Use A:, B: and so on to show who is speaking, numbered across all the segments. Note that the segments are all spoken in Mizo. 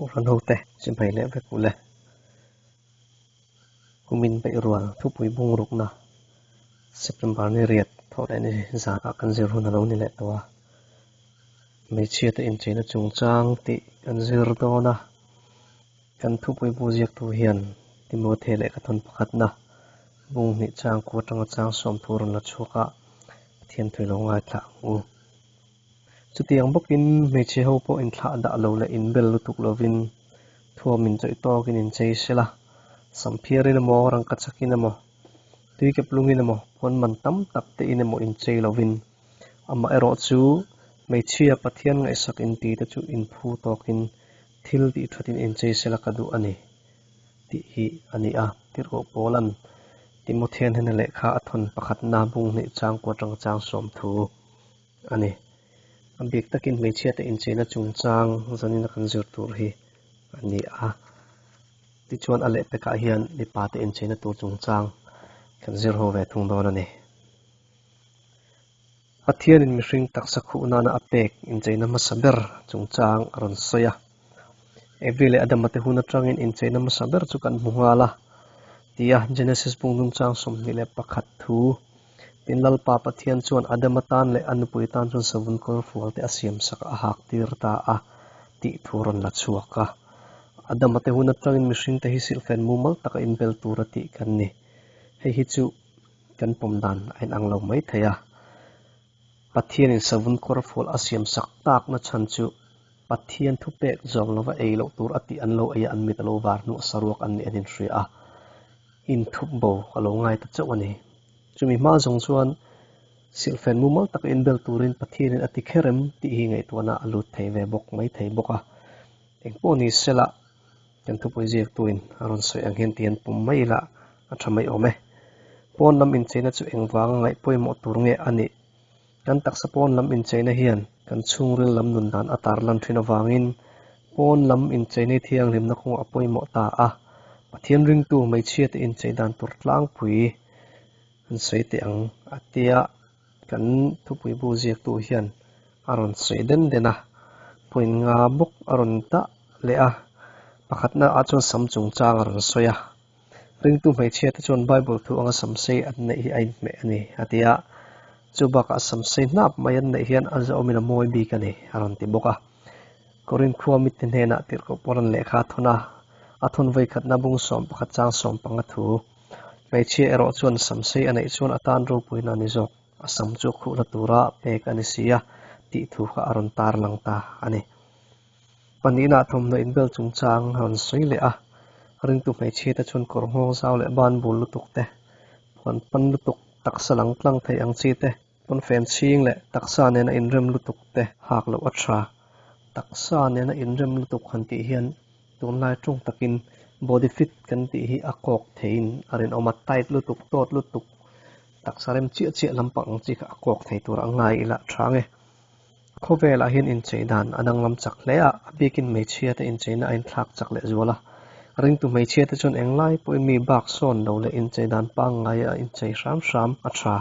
A: Kohhran hote chibai leh vek u le. Kumin beih rual thupui bungrukna September ni riat thawh leh ni zanah kan zir hun a lo ni leh tawh a. Hmeichhia te incheina chungchang tih kan zir dawn a. Kan thupui bu ziaktu hian Timothea lehkha thawn pakhatna bung hnih chang ku atanga chang sawmthu rawn la chhuak a, Pathian thui lo ngaithla ang u. Chutiang bawkin hmeichhe ho pawh inthlah dah lo leh inbel lutuk lovin thuam inchawih tawkin inchei sela, samphiarin emaw, rangkachakin emaw, tuikeplungin emaw, puan man tam tak tein emaw inchei lovin amaherawh chu hmeichhia Pathian ngaihsak inti te chu inphu tawkin thil tih thatin inchei sela ka duh a ni tih hi a ni a. Tirhkoh Paula'n Timothean hena lehkha a thawn pakhatna bung hnih changkua atanga chang sawmthu a ni. A bik takin hmeichhiate incheina chungchang zanina kan zir tur hi a ni a. Tichuan a lehpekah hian mipate incheina tur chungchang kan zir ho ve thung dawn a ni. Pathianin mihring taksa khuh nana a pek incheina hmasa ber chungchang a rawn sawi a. Evi leh Adama te hun atangin incheina hmasa ber chu kan hmu nghal a, tia Genesis bung chungchang 21 thu. Tin, Lalpa Pathian chuan Adama tan leh a nupui tan chuan savun kawr fual te a siam sak a hak tir ta a, tih thu a rawn la chhuak a. Adama te hun atangin mihringte hi silhfen mumal taka inbel tura tih kan ni. Hei hi chu kan pawm dan a inang lo mai thei a. Pathianin savun kawr fual a siam sak takna chhan chu Pathian thupek zawm lova ei loh tur a tih an lo ei a, an mit a lo var hnuah saruak an nih an inhria a, inthup bo a lo ngai ta chauh a ni. Chumi hma zawng chuan silhfen mumal taka inbel turin Pathianin a ti kher em tih hi ngaihtuahna a lut thei ve bawk mai thei bawk a. Engpawh ni sela kan thupui ziaktuin a rawn sawi ang hian tian pawm mai ila a tha mai awm e. Pawn lam incheina chu engvanga ngaih pawimawh tur nge a nih? Kan taksa pawn lam incheina hian kan chhungril lam nun dan a tarlan thin avangin pawn lam incheina hi thianghlimna kawngah a pawimawh ta a. Pathian ringtu hmeichhiate inchei dan tur tlangpui an sawi teh ang a tia kan thupui bu ziaktu hian a rawn sawi den den a, point nga bawk a rawn dah leh a, pakhatna ah chuan sam chungchang a rawn sawi a. Ringtu hmeichhia te chuan Bible thu anga samsei an neih hi a inhmeh a ni, a ti a. Chu bakah samsei hnap mai an neih hian a zahawmin a mawi bik a ni, a rawn ti bawk a. Korinth khua mite hnenah tirhkoh Paula'n lehkha a thawn a, a thawn vawikhatna bung 11 chang 15 thu. Hmeichhia erawh chuan samsei a neih chuan a tan ropuina a ni zawk, a sam chu a khuhna tura pek a ni si a, tih thu kha a rawn tarlang ta a ni. Pahnihna thawmhnaw inbel chungchang a rawn sawi leh a, ringtu hmeichhia te chuan kawr nghawng zau leh ban bul lutuk te, puan pan lutuk, taksa lang tlang thei ang chi te, pawnfen chhing leh taksa nena inrem lutuk te hak loh a tha. Taksa nena inrem lutuk han tih hian tunlai tawng takin body fit kan tih hi a kawk theiin a rinawm a, tight lutuk, tawt lutuk, taksa rem chiah chiah lampang ang chi kha a kawk thei tur a ngai ila tha nge. Khawvelah hian inchei dan a danglam chak hle a, a bikin hmeichhia te incheina a inthlak chak leh zual a. Ringtu hmeichhia te chuan englai pawhin mi bak sawn lo leh inchei dan pangngai a inchei hram hram a tha.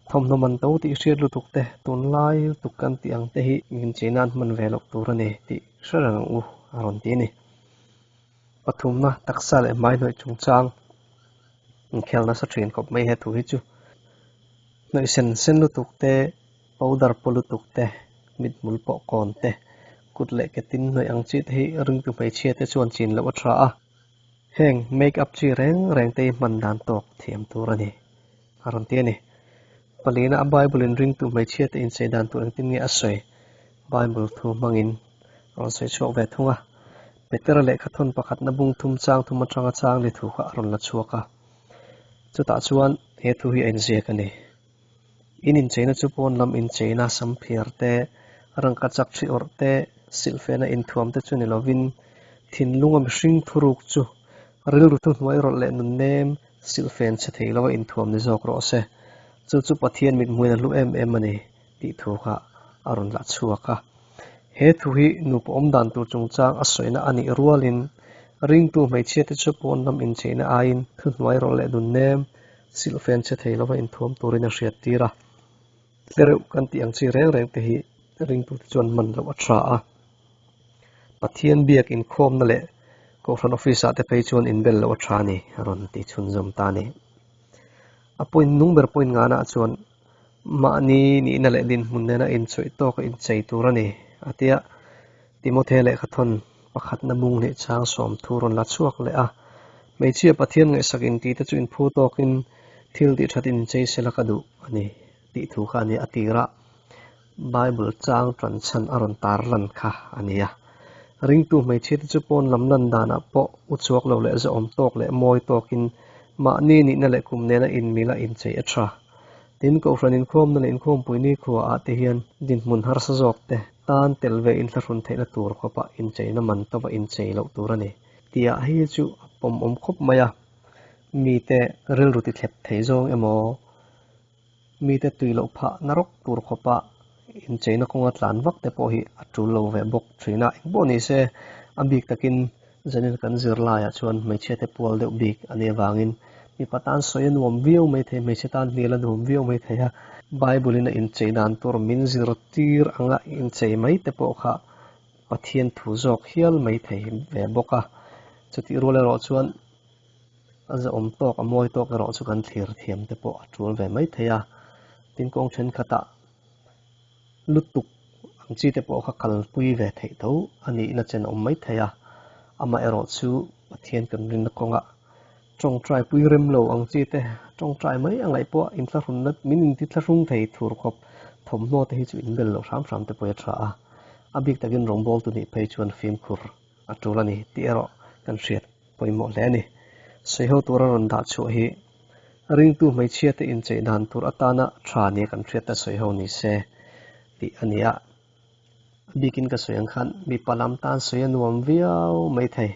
A: Thawmhnaw man to tih hriat lutuk te, tunlai lutuk kan tih ang te hi incheina an hman ve loh tur a ni tih hre reng ang u a rawn ti a ni. Pathumna, taksa leh hmai hnawih chungchang inkhel nasa thin khawp mai he thu hi chu. Hnawih sen sen lutuk te, Powder paw lutuk te, mithmul pawh kawn te, kut leh ke tin hnawih ang chi te hi ringtu hmeichhia te chuan chin loh a tha a. Heng make up chi reng reng te hi hman dan tawk thiam tur a ni, a rawn ti a ni. Palina a Bible in ringtu hmeichhia te inchei dan tur engtin nge a sawi? Bible thu hmangin a rawn sawi chhuak ve thung a. Petera lehkha thawn pakhatna bung thum chang thum atanga chang li thu kha a rawn la chhuak a. Chutah chuan he thu hi a inziak a ni. In incheina chu pawn lam incheina samphiar te, rangka chak thi awrh te, silhfehna inthuam te chu ni lovin thinlunga mihring thuruk chu rilru thuhnuai rawlh leh nun nem silhfen chhe thei lova inthuam ni zawk rawh se. Chu chu Pathian mithmuin a hlu em em a ni tih thu kha a rawn lah chhuak a. He thu hi nupa awm dan tur chungchang a sawina a nih rualin ringtu hmeichhia te chu pawn lam incheina aiin thuhnuai rawlh leh nun nem Silhfen che thei lova inthuam turin a hriat tir a, tlereuh kan tih ang chi reng reng te hi ringtute chuan man loh a tha a. Pathian biak inkhawmna leh Kohhran office ah te phei chuan inbel loh a tha a ni, a rawn ti chhunzawm ta a ni. A point nung ber point ngana ah chuan mahni nihna leh dinhmun nena inchawih tawk a inchei tur a ni, a ti a. Timothea lehkhathawn pakhatna mung hnih chang sawm thu rawn la chhuak leh a. Hmeichhia Pathian ngaihsak inti te chu inphu tawkin thil tih that inchei sela ka duh a ni tih thu kha a ni a tir a. Bible chang tan chhan a rawn tar lan kha a ni a. Ringtu hmeichhia te chu pawn lam lan danah pawh u chhuak lo leh zahawm tawk leh mawi tawkin mahni nihna leh kum nena inmila inchei a tha. Tin, Kohhran inkhawmna leh inkhawmpui nikhua ah te hian dinhmun harsa zawk te tan tel ve inthlahrun theihna tur khawpa incheina man tova inchei loh tur a ni. Tih hei chu a pawmawm khawp mai a, mite rilru tithlep thei zawng emaw, mite tui loh phah na rawk tur khawpa incheina kawnga tlan vak te pawh hi a tul lo ve bawk thin a. Engpawh ni se, a bik takin zanin kan zir laiah chuan hmeichhia te pual deuh bik a nih avangin mipa tan sawi a nuam viau mai thei, hmeichhe tan hnial a nuam viau mai thei a. Bible in a inchei dan tur min zirtir anga inchei mai te pawh kha Pathian thu zawk hial mai thei ve bawk a. Chutih rual erawh chuan A zahawm tawk, a mawi tawk erawh chu kan thlir thiam te pawh a tul ve mai thei a. Tin, kawng thenkhatah lutuk ang chi te pawh kha kalpui ve theih tho a nihna chen a awm mai thei a. Amaherawh chu Pathian kan rinna kawngah tawngtai pui rem lo ang chi te, tawngtai mai a ngaih pawh inthlahrunna min intithlahrung thei thur khawp thawmhnaw te hi chu inbel loh hram hram te pawh hi a tha a. A bik takin rawngbawltu nih phei chuan fimkhur a tul a ni tih erawh kan hriat pawimawh hle a ni. Sawiho tura rawn dah chhuah hi ringtu hmeichhia te inchei dan tur atana tha nia kan hriat te sawiho ni se tih a ni a. A bikin ka sawi ang khan mipa lam tan sawi a nuam viau mai thei.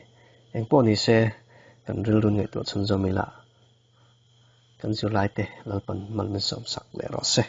A: Engpawh ni se kan rilru ngaihtuah chhunzawm ila kan zirlai te Lalpan mal min sawmsak leh rawh se.